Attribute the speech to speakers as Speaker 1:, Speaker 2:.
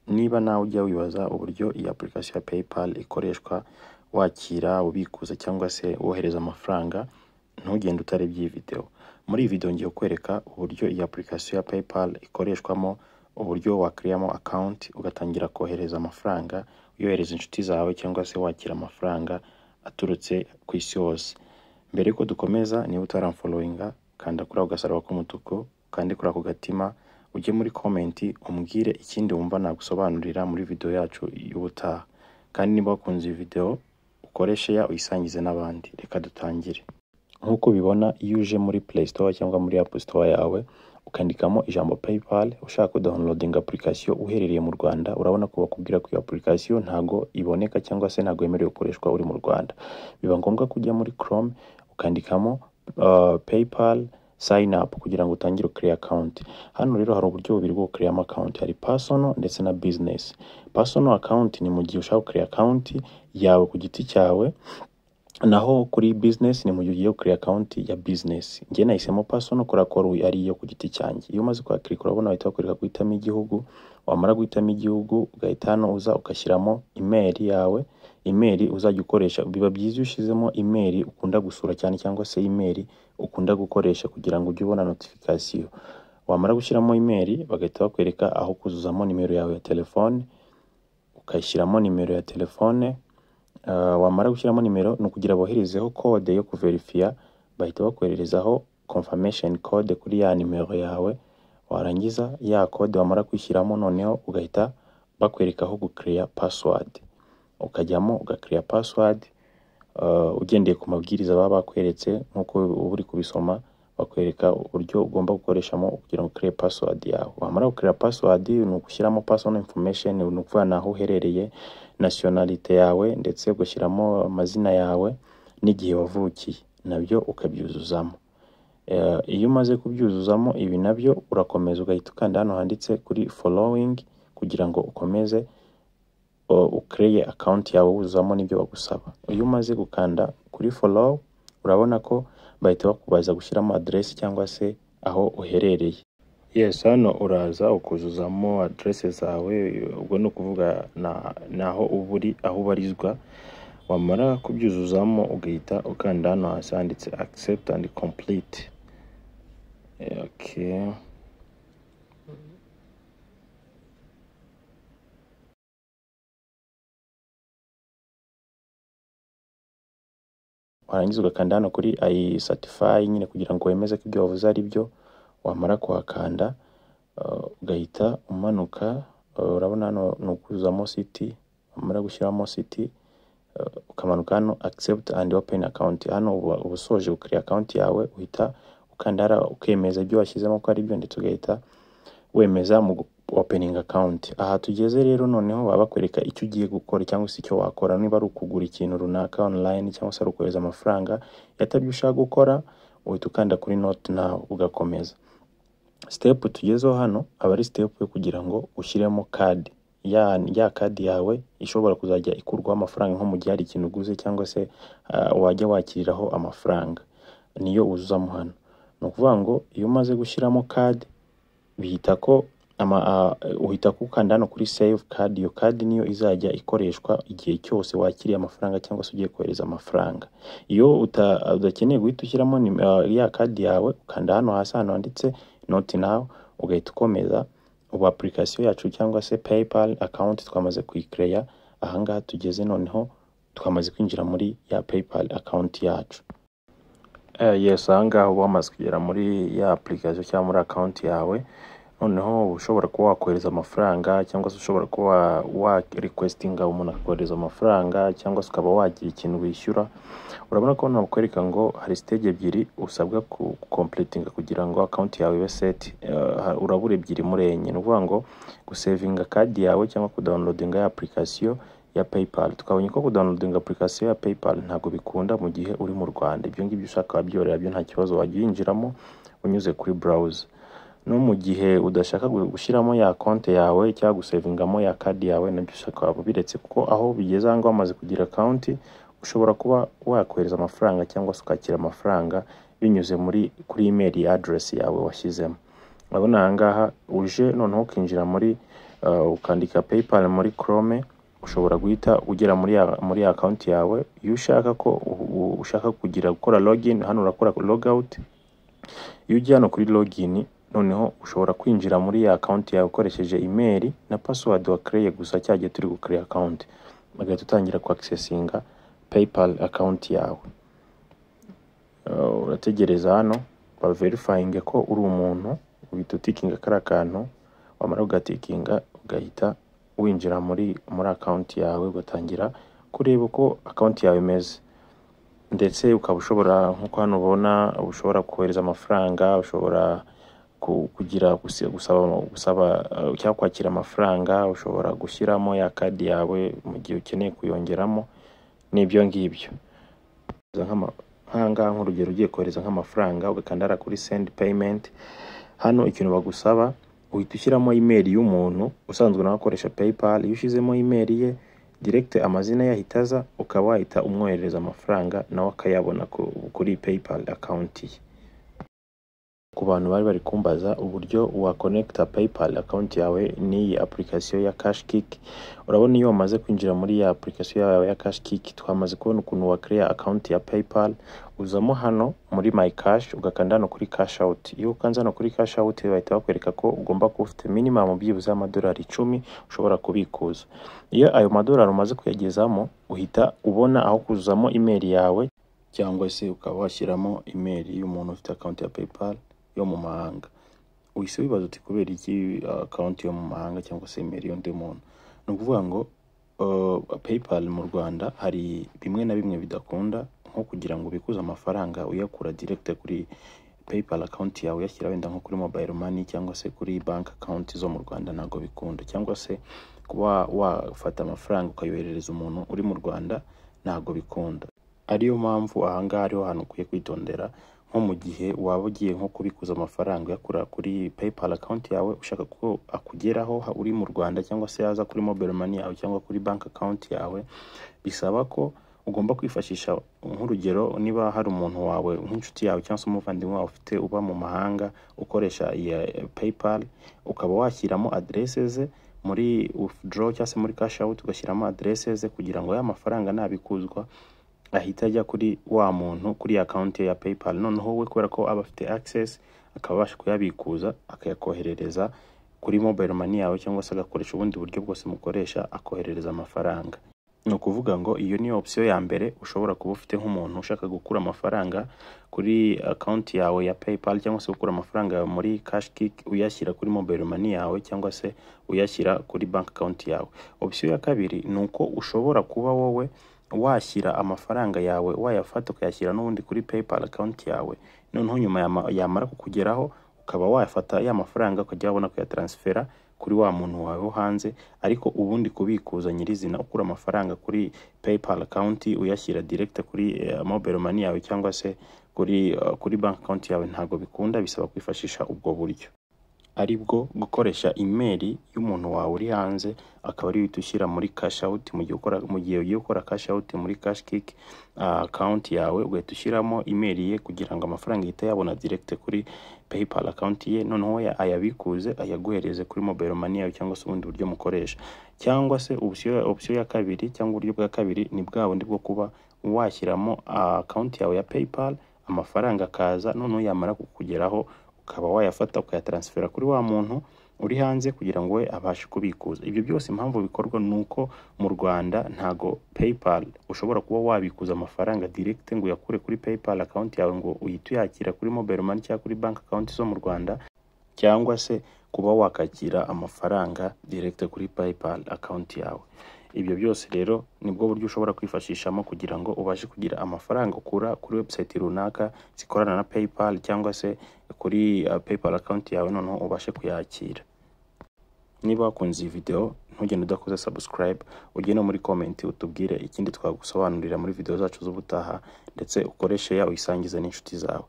Speaker 1: Niba nawe ujya wibaza uburyo iyi application ya PayPal ikoreshwa wakira, ubikuza cyangwa se wohereza amafaranga, ntugende utarebye iyi video. Muri iyi video ngiye kukwereka uburyo iyi application ya PayPal ikoreshwamo, uburyo wakiriyamo account ugatangira kohereza amafaranga, uyohereza inshuti zawe cyangwa se wakira amafaranga aturutse ku isi hose. Mbere yuko dukomeza, niba utaramfollowinga, kanda kuri ako gasaraba k'umutuku, ukande kuri ako gatima, ujye muri comment umbwire ikindi wumva nagusobanurira muri video yacu y'ubutaha. Kandi niba wakunze iyi video, ukore share uyisangize n'abandi. Reka dutangire. Nk'uko ubibona, iyo uje muri Play Store cyangwa muri App Store yawe ukandikamo ijambo PayPal ushaka kudownloadinga application uherereye mu Rwanda, urabona ko bakubwira ko iyo application ntago iboneka cyangwa se ntago yemerewe gukoreshwa uri mu Rwanda. Biba ngombwa ko ujya muri Chrome ukandikamo PayPal sign up kugira ngo utangire create account. Hano rero hari uburyo bubiri bwo create account, hari personal ndetse na business. Personal account ni mu gihe ushaka create account yawe ku giti cyawe, naho kuri business ni mu gihe ugiye create account ya business. Njye nahisemo personal kubera ko ari iyo ku giti cyanjye. Iyo umaze kuhakirika, urabona bahita bakwereka guhitamo igihugu. Wamara guhitamo igihugu, ugahita hano uza ugashyiramo email yawe, email uzajya ukoresha. Biba byiza iyo ushyizemo email ukunda gusura cyane cyangwa se email ukunda gukoresha kugira ngo ujye ubona notification. Wamara gushyiramo email, bagahita bakwereka aho kuzuzamo nimero yawe ya telefone, ukayishyiramo nimero ya telefone. Wamara gushyiramo nimero, ni ukugira boherezeho code yo kuverifiya, bahita bakohererezaho confirmation code kuri ya nimero yawe. Warangiza ya code wamara kwishyiramo, noneho ugahita bakwereka aho gucreate password, ukajyamo ugacreate password ugendeye ku mabwiriza baba bakweretse. Nk'uko uba uri kubisoma, bakwereka uburyo ugomba gukoreshamo kugira ngo ucreate password yawe. Wamara gucreate password, ni ugushyiramo personal information, ni ukuvuga ni aho uherereye, nationality yawe, ndetse ugashyiramo amazina yawe n'igihe wavukiye, nabyo ukabyuzuzamo. Iyo umaze kubyuzuzamo ibi nabyo, urakomeza ugahita ukanda hano handitse kuri following kugira ngo ukomeze ucreate account yawe wuzuzamo n'ibyo bagusaba. Iyo umaze gukanda kuri follow, urabona ko bahita bakubaza gushyiramo address cyangwa se aho uherereye. Yes, hano uraza ukuzuzamo address zawe, ubwo ni ukuvuga naho uba uri, aho ubarizwa. Wamara kubyuzuzamo, ugahita ukanda hano hasi handitse accept and complete. Okay. Warangiza ugakanda hano kuri I certify nyine kugira ngo wemeze ko ibyo wavuze ari byo. Wamara kuhakanda, ugahita umanuka, urabona hano ni ukuzuzamo city. Wamara gushyiramo city, ukamanuka hano accept and open account. Hano uba usoje gukora account yawe, uhita ukanda hariya ukemeza ibyo washyizemo ko ari byo, ndetse ugahita wemeza mu opening account. Aha tugeze rero, noneho baba bakwereka icyo ugiye gukora cyangwa se icyo wakora, niba ari ukugura ikintu runaka online cyangwa se ari ukohereza amafaranga. Iyo atabyo ushaka gukora, uhita ukanda kuri not now ugakomeza. Step tugezeho hano aba ari step yo kugira ngo ushyiremo card, ya card yawe ishobora kuzajya ikurwaho amafaranga nko mu gihe hari ikintu uguze cyangwa se wajya wakiriraho amafaranga, niyo wuzuzamo hano. Ni ukuvuga ngo iyo umaze gushyiramo card, bihita ko uhita ukanda hano kuri save card. Iyo card niyo izajya ikoreshwa igihe cyose wakiriye amafaranga cyangwa se ugiye kohereza amafaranga. Iyo udakeneye guhita ushyiramo ya card yawe, ukanda hano hasi hano handitse not now, ugahita ukomeza. Ubu application yacu cyangwa se PayPal account twamaze kuyicreate. Ahangaha tugeze noneho twamaze kwinjira muri ya PayPal account yacu. Yes, ahangaha uba wamaze kugera muri ya application cyangwa muri account yawe. Noneho ushobora kuba wakohereza amafaranga cyangwa se ushobora kuba wa requestinga umuntu akakohereza amafaranga cyangwa se ukaba wagira ikintu wishyura. Urabona ko hano bakwereka ngo hari stage ebyiri usabwa ku completinga kugira ngo account yawe ibe set. Urabura ebyiri muri enye, ni ukuvuga ngo gusavinga card yawe cyangwa kudownloadinga ya application ya PayPal. Twabonye ko kudownloadinga application ya PayPal ntabwo bikunda mu gihe uri mu Rwanda. Ibyo ngibyo ushaka wabyorera byo nta kibazo, wajya uyinjiramo unyuze kuri browser. No mu gihe udashaka gushyiramo ya konti yawe cyangwa gusavingamo ya card yawe, nabyo ushaka waba ubiretse, kuko aho bigeze aha ngaha wamaze kugira account, ushobora kuba wakohereza amafaranga cyangwa se ukakira amafaranga binyuze muri kuri email address yawe washyizemo. Urabona aha ngaha uje noneho ukinjira muri Ukandika PayPal muri Chrome, ushobora guhita ugera muri account yawe. Iyo ushaka ko ushaka kugira gukora login, hano urakora logout. Iyo ugiye hano kuri login, noneho ushobora kwinjira muri ya account yawe ukoresheje email na password wa create gusa cyagiye turi gucreate account, ugahita utangira ku accessinga PayPal account yawe. Urategereza hano ba verifying ko uri umuntu, uhita utickinga kariya kantu, wamara kugatickinga ugahita winjira muri account yawe, ugatangira kureba uko account yawe imeze. Ndetse ukaba ushobora, nk'uko hano ubona, ushobora kohereza amafaranga, ushobora kugira gusaba cyangwa kwakira amafaranga, ushobora gushyiramo ya kadi yawe mu gihe ukeneye kuyongeramo, n'ibyo ngibyo. Nk'ahangaha nk'urugero ugiye kohereza nk'amafaranga, ugakanda hariya kuri send payment. Hano ikintu bagusaba, uhita ushyiramo email y'umuntu usanzwe nawe akoresha PayPal. Iyo ushyizemo email ye direct, amazina ye ahita aza, ukaba wahita umwoherereza amafaranga nawe akayabona kuri PayPal account ye. Ku bantu bari bari kumbaza uburyo wa connecta PayPal account yawe n'iyi application ya KashKick, urabona iyo wamaze kwinjira muri ya application yawe ya KashKick, twamaze kubona ukuntu wa create account ya PayPal. Uzamo hano muri my cash, ugakanda hano kuri cash out. Iyo ukanze hano kuri cash out, bahita bakwereka ko ugomba kuba ufite minimum byibuze y'amadolari 10 ushobora kubikuza. Iyo ayo madolari umaze kuyagezamo, uhita ubona aho kuzuzamo email yawe, cyangwa se ukaba washyiramo email y'umuntu ufite account ya PayPal yo mu mahanga. Uhise wibaza uti kubera iki account yo mu mahanga cyangwa se email y'undi muntu? Ni ukuvuga ngo PayPal mu Rwanda hari bimwe na bimwe bidakunda, nko kugira ngo ubikuze amafaranga uyakura direct kuri PayPal account yawe uyashyira wenda nko kuri mobile money cyangwa se kuri bank account zo mu Rwanda, ntabwo bikunda. Cyangwa se kuba wafata amafaranga ukayoherereza umuntu uri mu Rwanda, ntabwo bikunda. Ariyo mpamvu ahangaha ariho hantu ukwiye kwitondera, nko mu gihe waba ugiye nko kubikuza amafaranga uyakura kuri PayPal account yawe, ushaka ko akugeraho uri mu Rwanda, cyangwa se yaza kuri mobile money yawe cyangwa kuri bank account yawe, bisaba ko ugomba kwifashisha, nk'urugero niba hari umuntu wawe, nk'inshuti yawe cyangwa se umuvandimwe wawe ufite uba mu mahanga ukoresha iya PayPal, ukaba washyiramo adresse ze muri withdraw cyangwa se muri cash out, ugashyiramo adresse ze kugira ngo ya mafaranga nabikuzwa ahita ajya kuri wa muntu kuri account ye ya PayPal. Noneho we, kubera ko aba afite access, akaba abasha kuyabikuza akayakoherereza kuri mobile money yawe, cyangwa se agakoresha ubundi buryo bwose mukoresha akoherereza amafaranga. Ni ukuvuga ngo iyo ni option ya mbere ushobora kuba ufite nk'umuntu ushaka gukura amafaranga kuri account yawe ya PayPal, cyangwa se gukura amafaranga yawe muri KashKick uyashyira kuri mobile money yawe, cyangwa se uyashyira kuri bank account yawe. Option ya kabiri ni uko ushobora kuba wowe washyira amafaranga yawe, wayafata ukayashyira n'ubundi kuri PayPal account yawe, noneho nyuma yamara kukugeraho ukaba wayafata ya mafaranga ukajya wabona kuyatransfera kuri wa muntu wawe wo hanze. Ariko ubundi kubikuza nyirizina ukura amafaranga kuri PayPal account uyashyira direct kuri mobile money yawe cyangwa se kuri bank account yawe, ntabwo bikunda. Bisaba kwifashisha ubwo buryo, ari bwo gukoresha email y'umuntu wawe uri hanze, akaba ariyo uhita ushyira muri cash out mu gihe ugiye gukora cash out muri KashKick account yawe, ugahita ushyiramo email ye kugira ngo amafaranga ahite ayabona direct kuri PayPal account ye, noneho we ayabikuze ayaguhereze kuri mobile money yawe cyangwa se ubundi buryo mukoresha. Cyangwa se option ya kabiri cyangwa uburyo bwa kabiri ni bwa bundi bwo kuba washyiramo account yawe ya PayPal, amafaranga akaza, noneho yamara kukugeraho ukaba wayafata ukayatransfera kuri wa muntu uri hanze kugira ngo we abashe kubikuza. Ibyo byose impamvu bikorwa ni uko mu Rwanda ntago PayPal ushobora kuba wabikuza amafaranga direct ngo uyakure kuri PayPal account yawe ngo uhite uyakira kuri mobile money cyangwa kuri bank account zo mu Rwanda, cyangwa se kuba wakakira amafaranga direct kuri PayPal account yawe. Ibyo byose rero nibwo buryo ushobora kwifashishamo kugira ngo ubashe kugira amafaranga ukura kuri website runaka zikorana na PayPal cyangwa se kuri PayPal account yawe, noneho ubashe kuyakira. Niba wakunze iyi video, ntugende udakoze subscribe. Ujye no muri comment utubwire ikindi twagusobanurira muri video zacu z'ubutaha, ndetse ukoreshe ya uyisangize n'inshuti zawe.